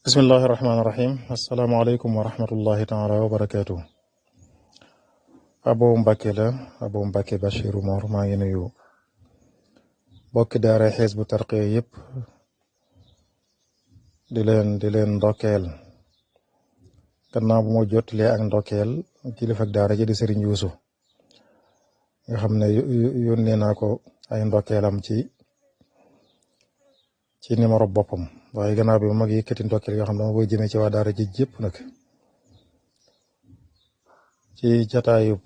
bismillahi rahmaani rahim asalaamaaleykum wa rahmatullahi taala wa barakaatu. Abo Mbacke la Abo Mbacke Bachiru Mor maa ngi nuyu bokki daara Hizbut Tarqiyyah yëpp di leen ndokkeel gannaaw bu ma jottalee ak ndokkeel kilifa ak daara ji di Serigne Youssou nga xam ne yónnee naa ko ay ndokkeelam ci numéro boppam waaye gannaaw bi ma mag yëkkati ndokkeel yoo xam ne dama koy jëmee ci waa daara ji yëpp nag ci jataayub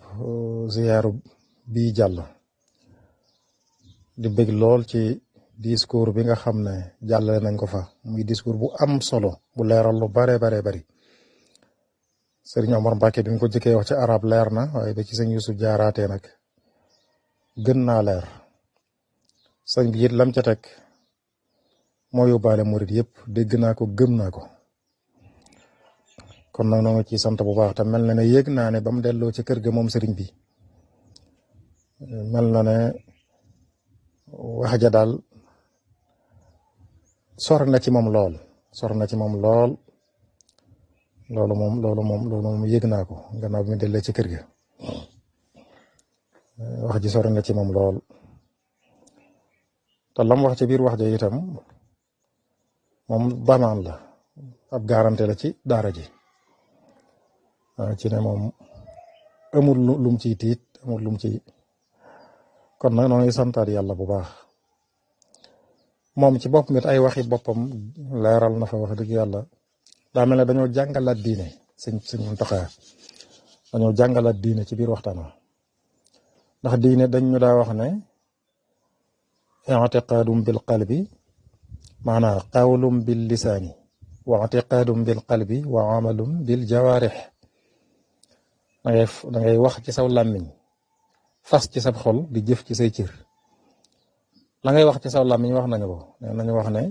ziyaaru bii jàll di bëgg lool ci discours bi nga xam ne jàllale nañ ko fa muy discours bu am solo bu leeral lu bare bari Serigne Omar Mbacke bi mu ko jëkkee wax ci arab leer na waaye ba ci sëñ Youssou jaaraatee nag gën naa leer sëñ bi it lam ca teg moo yóbbaale murit yëpp dégg naa ko gëm naa ko kon nag noo ngi ci sant bu baax te mel na ne yéeg naa ne ba mu delloo ci kër ga moom sëriñ bi mel na ne wax ja daal sor na ci moom lool loolu moom yéeg naa ko gannaaw bi mu delloo ci kër ga wax ji sor na ci moom lool te lam wax ci biir wax ja itam moom damaan la ab garantie la ci daara ji ci ne moom amul lum ciy tiit amul lum ci kon nag noo ngi santaat yàlla bu baax moom ci boppam it ay waxi boppam leeral na fa wax dëgg yàlla daa mel ne dañoo jàngalaat diine sëñ Muntaxa dañoo jàngalaat diine ci biir waxtaan wa ndax diine dañ ñu daa wax ne i'tiqaadum bil qalbi maanaa qawlum bil lisaani wa i'tiqaadum bil qalbi wa amalum bil jawaarix da ngay wax ci saw làmmiñ fas ci sab xol di jëf ci say cër la ngay wax ci saw làmmiñ wax nañu ko nañu wax ne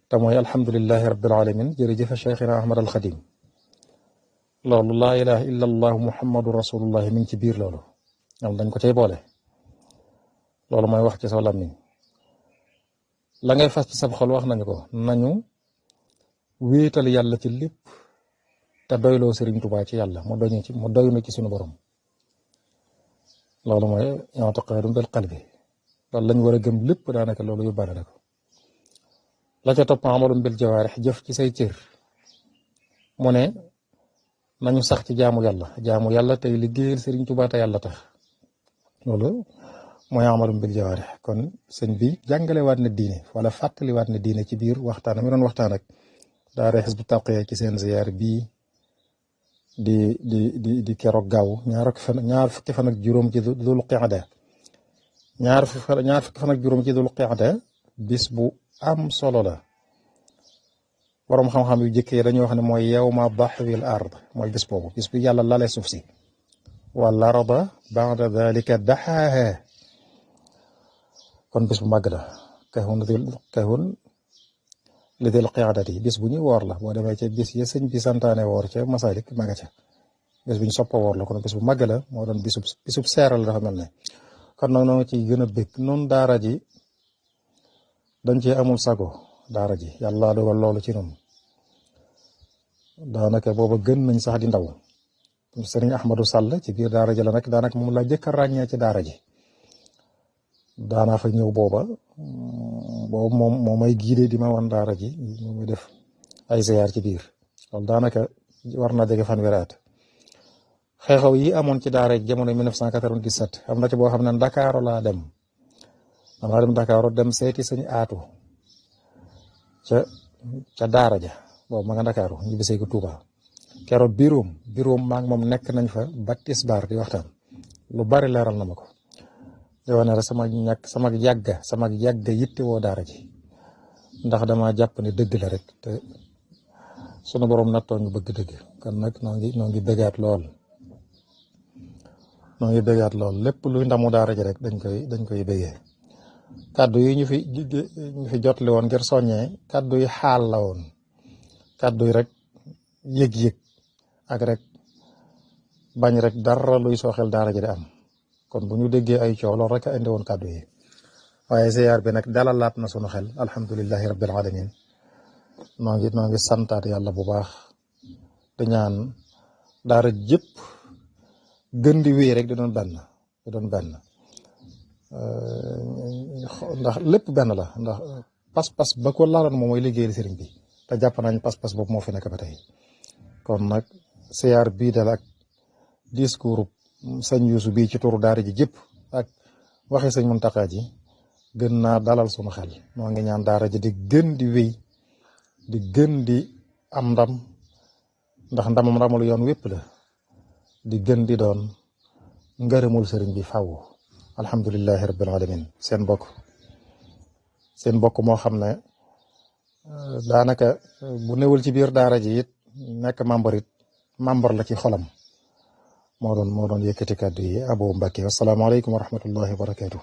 te mooy alhamdulillahi rabbil alamin jërëjëf Cheikhina Ahmad al Xadim loolu laa ilaha illa allahu muhammadu rasulullahi mi ngi ci biir loolu ñoom dañ ko cay boole loolu mooy wax ci saw làmmiñ la ngay fas ci sab xol wax nañu ko nañu wéetal yàlla ci lépp te doyloo Serigne Touba ci yàlla mu doy na ci sunu borom loolu mooy i'tiqaadum bil qalbi loolu lañ war a gëm lépp daanaka loolu yóbbaale na ko la ca topp amalum bil jawaarix jëf ci say cër mu ne nañu sax ci jaamu yàlla tey liggéeyal Serigne Touba te yàlla tax loolu mooy amalum bil jawaarix kon sëñ bi jàngalewaat na diine wala fàttaliwaat na diine ci biir waxtaan mi doon waxtaan ak daara Hizbut Tarqiyyah ci seen ziyaar bii di keroog gaaw ñaar fukki fan ak juróom ci dul qiyada ñaar fukki fan ak juróom ci dul qiyada bis bu am solo la borom xam-xam yu jëkkee dañuy wax ne mooy yawma daxwil ard mooy bis boobu bis bi yàlla lale suuf si wal arda ba'da dalika daxaaha kon bis bu màgg la kahun li dil qiyaadati bis bu ñuy woor la boo demee ca bis ya sëñ bi santaane woor ca Masalik ma nga ca bis bu ñu soppa woor la kon bis bu màgg la moo doon bisub seeral dafa mel ne kon nag noo ci gën a bëgg noonu daara ji dañ cee amul sago daara ji yàlla dogal loolu ci noonu daanaka booba gën nañ sax di ndaw sëriñ Ahmadou Sall ci biir daara ji la nag daanaka moom la jëkk a ràññee ci daara ji daanaa fa ñëw boobu moom may giide di ma wan daara ji muy def ay ziyaar ci biir loolu daanaka war na jege fanweeri at xew-xew yi amoon ci daara ji jamono 1997 am na ci boo xam ne Ndakaaru laa dem Ndakaaru dem seeti sëñ aatu ca daara ja boobu ma nga Ndakaaru ñu bisee ko Touba keroog biroom maa ngi moom nekk nañ fa ba tisbaar di waxtaan lu bari leeral na ma ko yow ne rek sama yàgga yitte woo daara ji ndax dama jàpp ne dëgg la rek te sunu borom nattoo ñu bëgg dëgg kon nag noo ngi bëggaat lool lépp luy ndamu daara ji rek dañ koy bëggee kàddu yi ñu fi jotli woon ngir soññee kàddu yi xaal la woon kàddu yi rek yëg-yëg ak rek bañ rek dara luy sooxel daara ji di am kon bu ñu déggee ay coow loolu rek a indi woon kàddu yi waaye ziyaar bi nag dalalaat na sunu xel alhamdulillahi rabbil alamin noo ngi santaat yàlla bu baax di ñaan daara jëpp gën di wéy rek di doon benn ndax lépp benn la ndax pas-pas ba ko laaloon moom mooy liggéeyal sëriñ bi te jàpp nañ pas-pas boobu moo fi nekk ba tey kon nag siyaar bii dal ak discours sëñ Yuusu bii ci turu daara ji jëpp ak waxi sëñ Muntaxa ji gën naa dalal sunu xel moo ngi ñaan daara ji di gën di wéy di gën di am ndam ndax ndamam ndamul yoon wépp la di gën di doon ngërëmul sëriñ bi fàww alhamdulillahi rabbil alamin seen bokk moo xam ne daanaka bu newul ci biir daara ji it nekk membre la ci xolam moo doon yëkkati kàddu yi Abo Mbacke wasalaamaaleykum wa rahmatullahi wa barakatuh